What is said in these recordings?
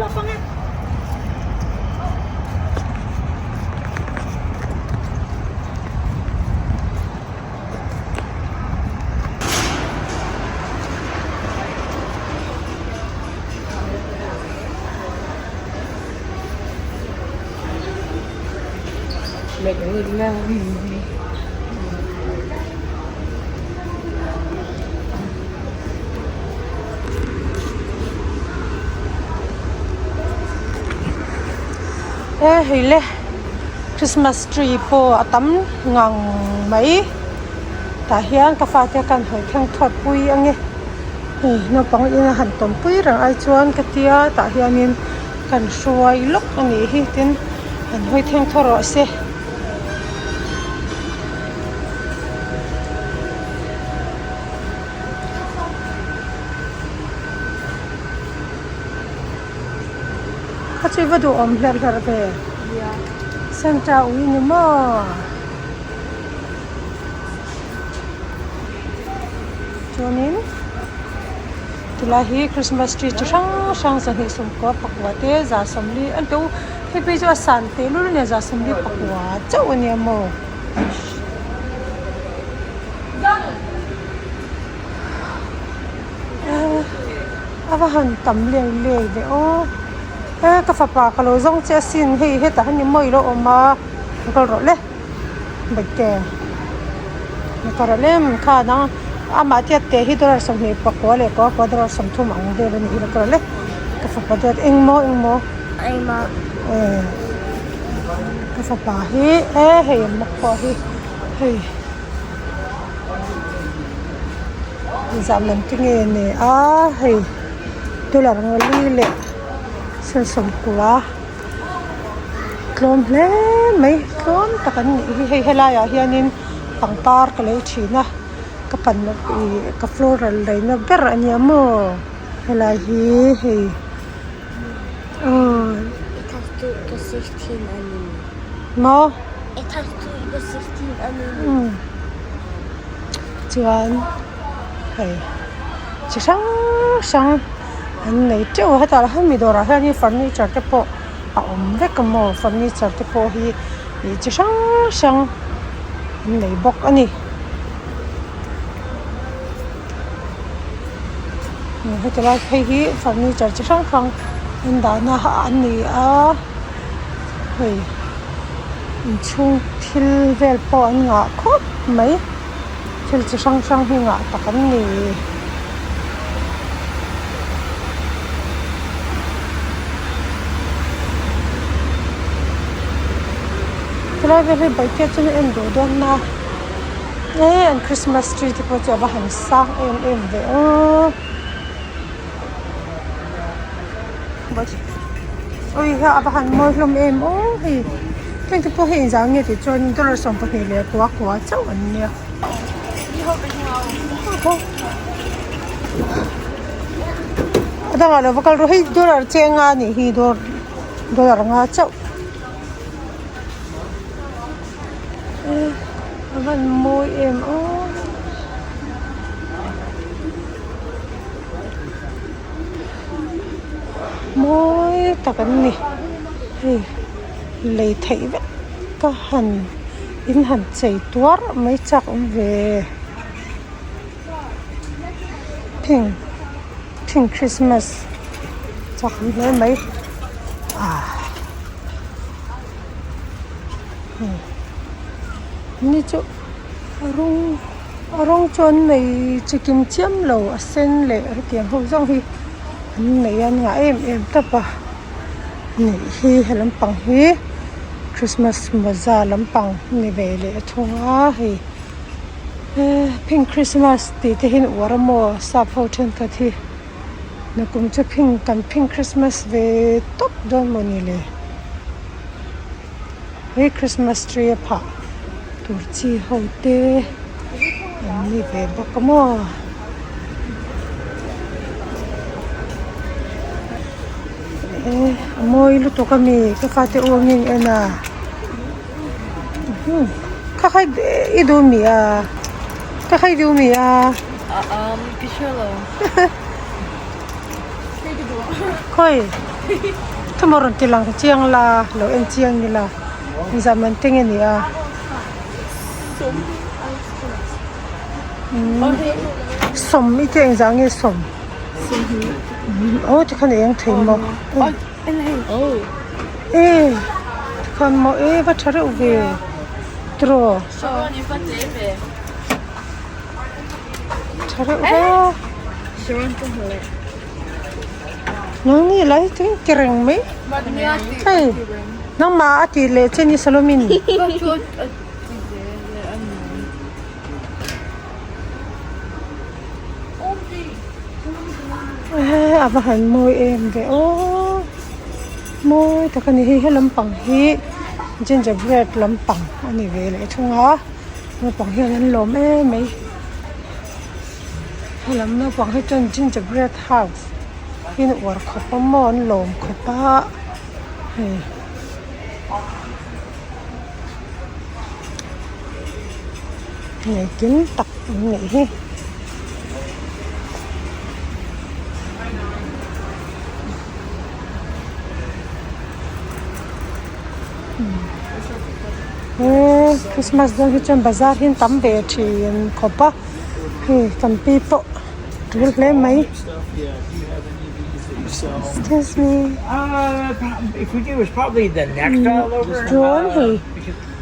E hei le christmas tree pawh a tam ngang mai tah hian ka fate khan hawi thleng thawt pui ang e hei naupang ina han tawm pui reng ai chuan ka tia tah hianin kan hruai lawk a nih hi tin han hawi thleng thawt rawh se. Kha chu i va duhawm hlerh hlerh ve Santa ui ni maw chuanin tilai hi Christmas tree chi hrang hrang zahnih sawmkua pakua te za sawmli an to hei phei chu a san teh lul ania za sawmli pakua chauh ania maw. A va han tam leng leng ve aw he ka fapa ka lo zawng che asin hei hetah hian ni maw ilo awm a lo kal rawh le bawihte lo kal rawh le kha dang amah tiat teh hi dollar 20 pakua leh kua kua dollar 30 ang vel a nih hi lo kal rawh le ka fapa duat engmaw engmaw eh ka fapa hi e hei a mak pawh hi hei. Zah man te nge ni a hei dollar nga li leh sen sawmkua tlawm hle mai tlawm tak an nih hi hei helaiah hianin pangpar ka lei thin a ka pan ih ka floral leina ber a nia maw helai hi hei aw maw. Chuan hei chi hrang hrang an nei teuh a hetah hian mi dawrah hianin furniture te pawh a awm vek a maw furniture te pawh hi ih chi hrang hrang an nei bawk a ni heti lai phei hi furniture chi hrang hrang an dahna an ni a hei. Inchhung thil vel pawh an ngah khawp mai thil chi hrang hrang hi ngah tak an ni. Helai vel hi bike chuan a en duh dawn a e an christmas tree te pawh chu a va han sang em em ve aw. Ui hei a va han mawi hlawm em aw hei heng te pawh hei engzah nge tih chuan dollar 12 leh kua kua chauh an nia a dangah lo va kal rawh hei dollar chenga a nih hi dollar nga chauh a van mawi em aw. Mawi tak an ni hei lei theih vek ka han in han chei tuar mai chak awm ve pink pink christmas chak awm hle mai ah ni chu a rawng. A rawng chu an nei chi kim chiam lo a sen leh hetiang ho zawng hi an nei a an ngah em em tawp a nih hi he lampang hi christmas mawza lampang a ni ve leh a thung a hei pink christmas tih te hi an uar a maw sap ho thenkhat hi nakum chu pink kan pink christmas ve tawp dawn maw ni le. He christmas tree a phah tur chi ho te an ni ve bawk a maw e a mawi lutuk a mi ka fate u ang in en a kha kha i duh mi a kha kha i duh mi a khawi. Thawmhnaw rawn ti lang chiang la lo en chiang ila engzah man te nge ni a sawm i tia engzah nge sawm aw tikhan a eng thei maw e tikhan maw e va tha reuh ve tiraw tha reuh ve. Nangni lai chu in ti reng mai hei nangmah a tih leh che ni Salomin a va han mawi em ve aw mawi tak a ni hei he lampang hi ginger bread lampang a ni ve leh thung a naupang hian an lawm em mai. Helam naupang hi chuan ginger bread house hi an uar khawp a maw an lawm khawp a hei engkim tak an neih hi. He christmas dawn hi chuan bazar hi an tam ve thin khawp a. Hei kan pi pawh tul hle mai excuse me chuan hei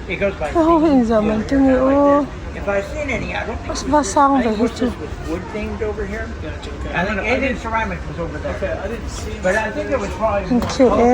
hei ho hi engzah mai te nge aw va sang ve hi chu. An cute e.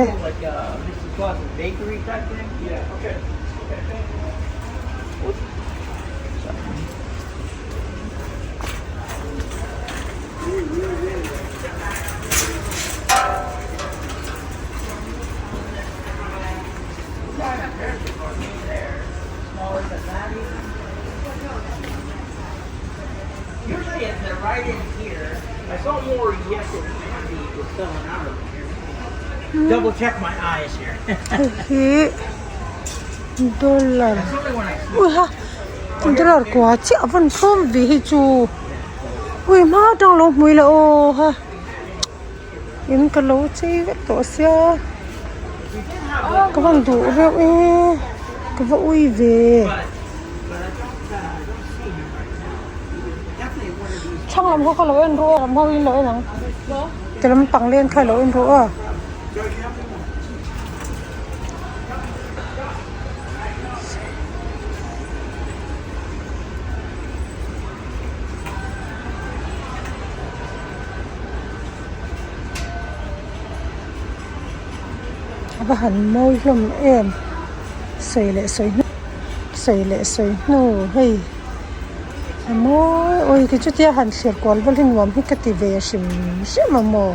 Hei hi dollar uiha dollar kua chiah a vawn hlawm ve hi chu ui hma atang lo hmu ila aw ha in ka lo chei vek tawh sia ka van duh reuh e ka va ui ve thlang lam kha ka lo en ru a lam ho in lo en ang ti lampang len kha lo en ru a. A va han mawi hlawm em sawi leh sawi hnu sawi leh sawi hnu hei a mawi awi ti chutia han thlir kual vel hi nuam hi ka ti ve hrim hrim a maw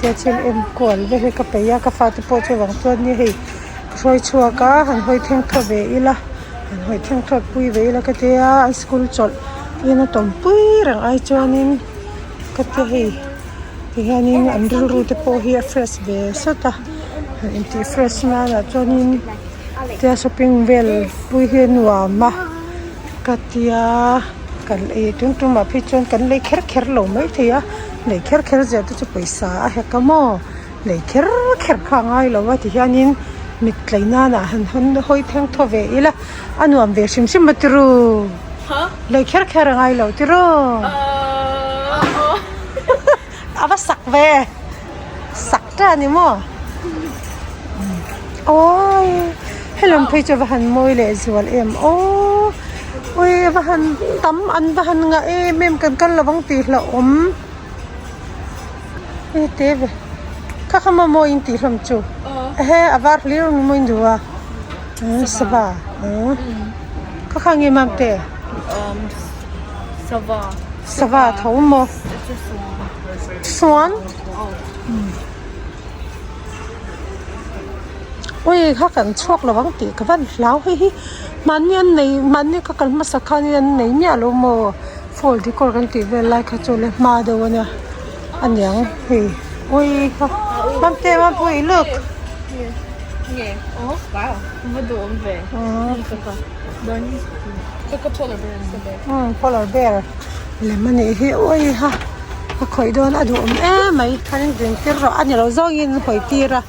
tia thil enkual vel hi ka peih a ka fate pawh chuvang chuan ni hei ka hruai chhuak a han hawi theng thaw ve ila han hawi theng thaw pui ve ila ka tia an school chawlh in a tawmpui reng ai chuanin ka tia hei tihianin an rilru te pawh hi a fresh ve sawt a han intih fresh nanah chuanin tia shopping vel pui hi a nuam a ka tia kan ei tum tumah phei chuan kan lei kher kher lo maithei a lei kher kher zia te chu pawisa a hek a maw. Lei kher kher kha a ngai lo a tihianin mit tlei nanah han hawn hawi theng thaw ve ila a nuam ve hrim hrim a tiru lei kher kher a ngai lo tiru a va sak ve sak ta a ni maw awi helam phei chu a va han mawi leh zual em aw awi a va han tam an va han ngah em em kan kal lovang tih hlauhawm. Hei te ve kha kha maw maw in tih hlawm chu ehe a var hlir ang maw in duh a sava kha kha nge mam te sava tho maw suan ui kha kan chhuak lo ang tih ka van hlau hei hi mahni an nei mahni ka kal hmasa khan an nei miah lo maw. Fall decor kan tih vel lai kha chu le hma deuh a nia a niang hei ui kha Mamte Mampui look umm polar bear lem a nih hi ui ha Ka khawih dawn a duhawm em mai khan in din tir rawh a ni lo zawngin an hawi tir a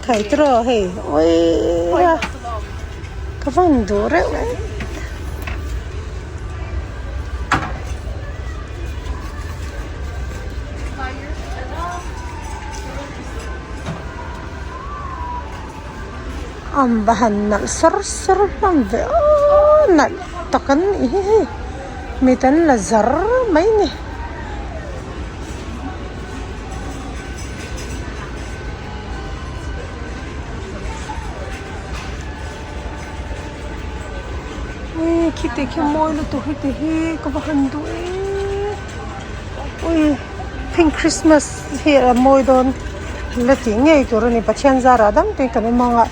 khai tir aw hei awii a ka van duh reuh em. An va han nalh sar sar hlawm ve aw nalh tak an nih hi hei mit an la zar mai a ni. Ui khiti khi mawi lutuk heti hi ka va han duh eee ui pink christmas hi a mawi dawn la tih ngei tur a ni Pathian zarah dam te kan awm ang a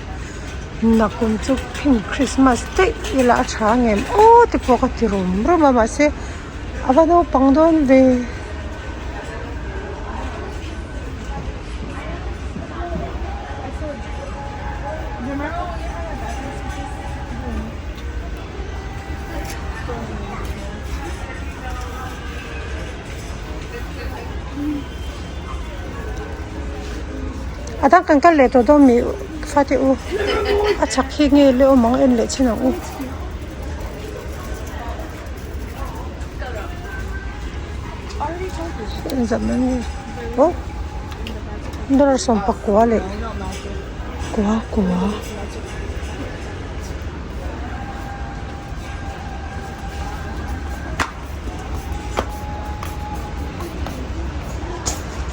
nakum chu pink christmas daih ila a tha ang em aw te pawh ka ti rum rum a mahse a va naupang dawn ve. A dang kan kal leh tawh dawn mi fate u a chak hi nge le awm ang en leh chin ang u. Aw dollar sawmpakua leh kua kua.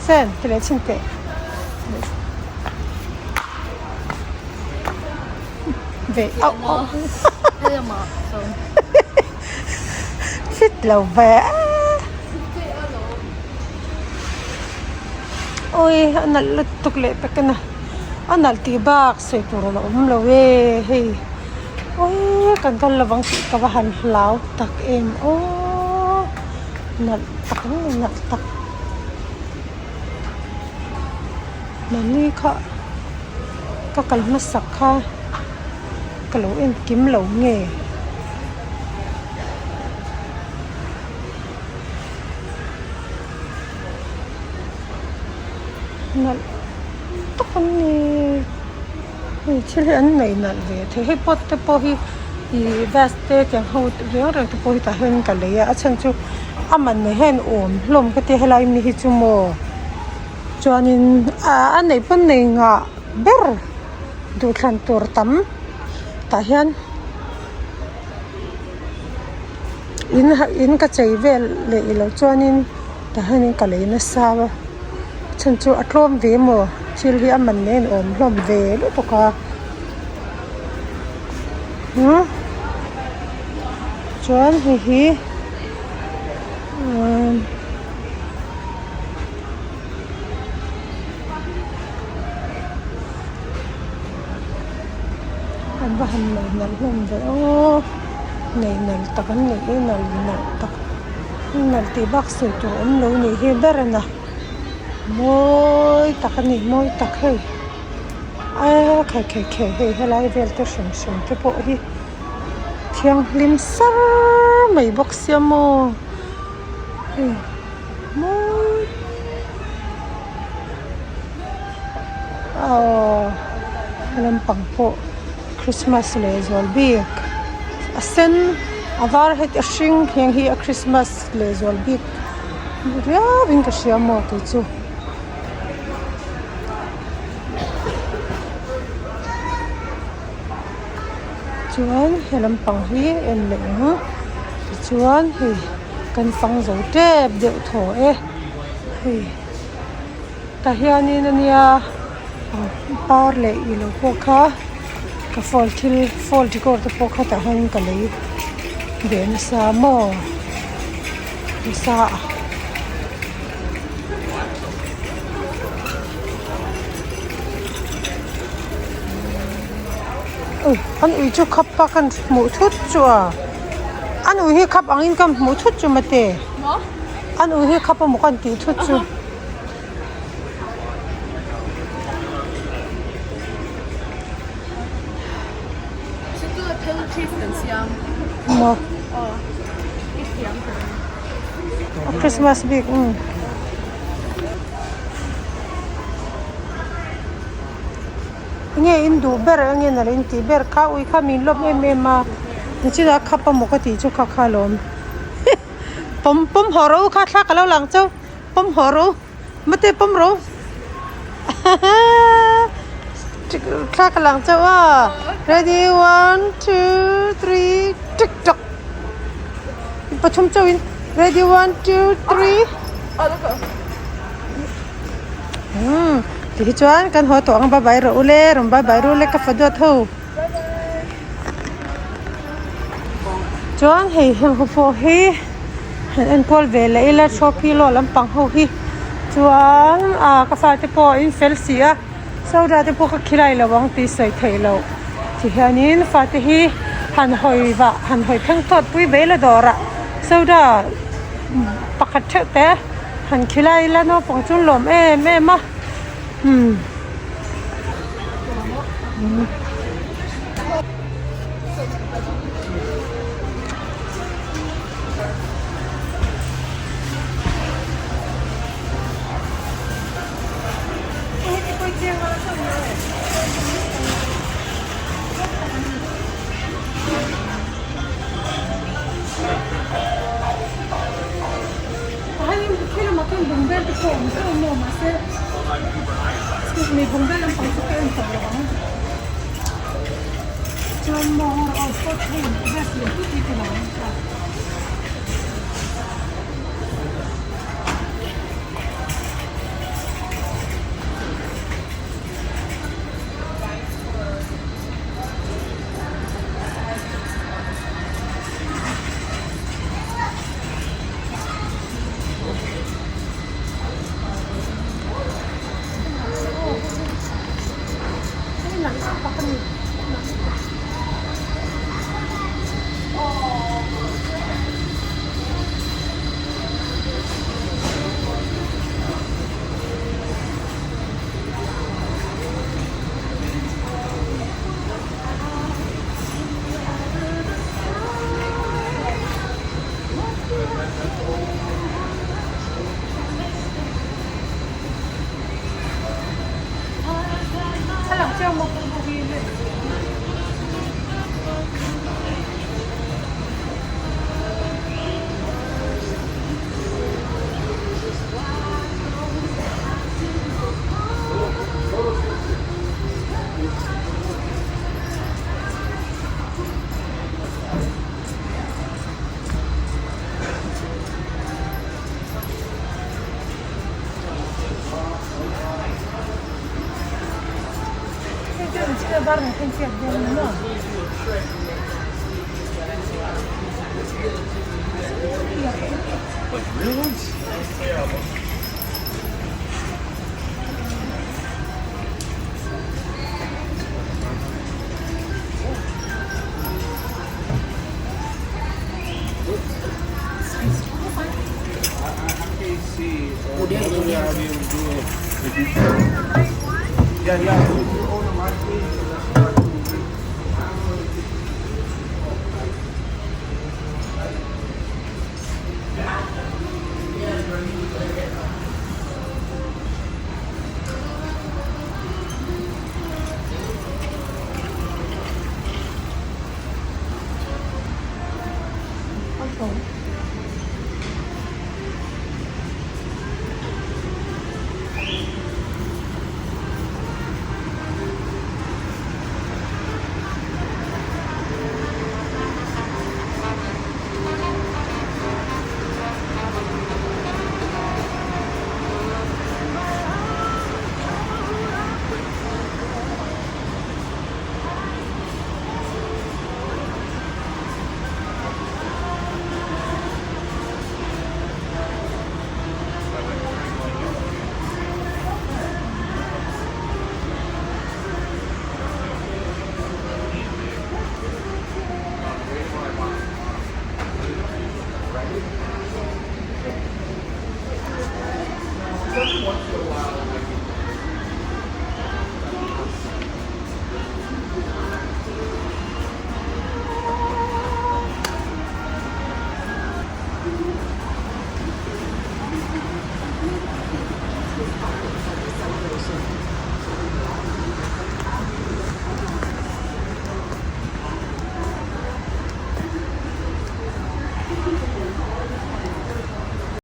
Sen ti leh chhin teh ve auh auh fit lo ve awi a nalh lutuk leh pek a na a nalh tih bak sawi tur a la awm lo e hei. Awii kan kal lovang tih ka va han hlau tak em aww nalh tak ang ni nalh tak mahni kha ka kal hmasak kha ka lo en kim lo nge. Nalh tak an ni. Hei thil hi an nei nalh ve thei hei pot te pawh hi ih vase te tiang ho reng reng te pawh hi tah hian ka lei a a chhan chu a man nei hian awm hlawm ka tia helai mi hi chu maw chuanin ah a neih pawn nei ngah ber duhthlan tur tam tah hian in in ka chei vel leh ilo chuanin tah hianin ka lei nasa a chhan chu a tlawm ve maw thil hi a man nen awm hlawm ve lutuk a huh chuan hei hi umm an va han nei nalh hlawm ve aw nei nalh tak an nei e nalh nalh tak nalh tih bak sawi tur awm lo nih hi ber a na mawi tak a ni mawi tak hei a khai khai khai hei helai vel te hrim hrim te pawh hi thianghlim sar mai bawk sia maw hei mawi aww lampang pawh christmas leh zual bik a sen a var heti a hring heng hi a christmas leh zual bik riau in ka hria maw kei chu. Chuan he lampang hi en leh ang tichuan hei kan fang zo tep deuh thaw e hei tah hianin ania pangpar leh ilo pawh kha ka fall thil fall decor te pawh kha tah hian ka lei ve nasa maw nasa a. Ui an ui chu khap a kan hmuh thut chu a an ui hi khap angin ka hmuh thut chu mate an ui hi khap emaw ka tih thut chu. Maw Christmas bik umm. Enge in duh ber enge nalh in tih ber kha ui kha min lawm em em a nichinah a khap a maw ka tih chu kha kha alawm pawm pawm haw rawh u kha thla ka lo lang chauh pawm haw rawh u mate pawm rawh u thla ka lang chauh a ready one two three tik tak pathum chauh in ready one two three. Umm ti hi chuan kan haw tawh ang bye bye rawh u le rawn bye bye ru le ka fa duat ho chuan hei heng ho pawh hi han enkual ve leh ila trophy law lampang ho hi chuan ah ka fate pawh a in fel si a soda te pawh ka khilai lo ang tih sawi theih loh ti hianin fate hi han hawi vah han hawi thleng tawt pui ve ila dawrah soda pakhat theuh te. Han khilai ila naupang chu an lawm em em a umm. Bungbel te pawh awm teuh maw mahse excuse me bungbel lampang chu ka en tawh lo ang chuan maw aw sport hei dress leh put hi ka lo ang ta.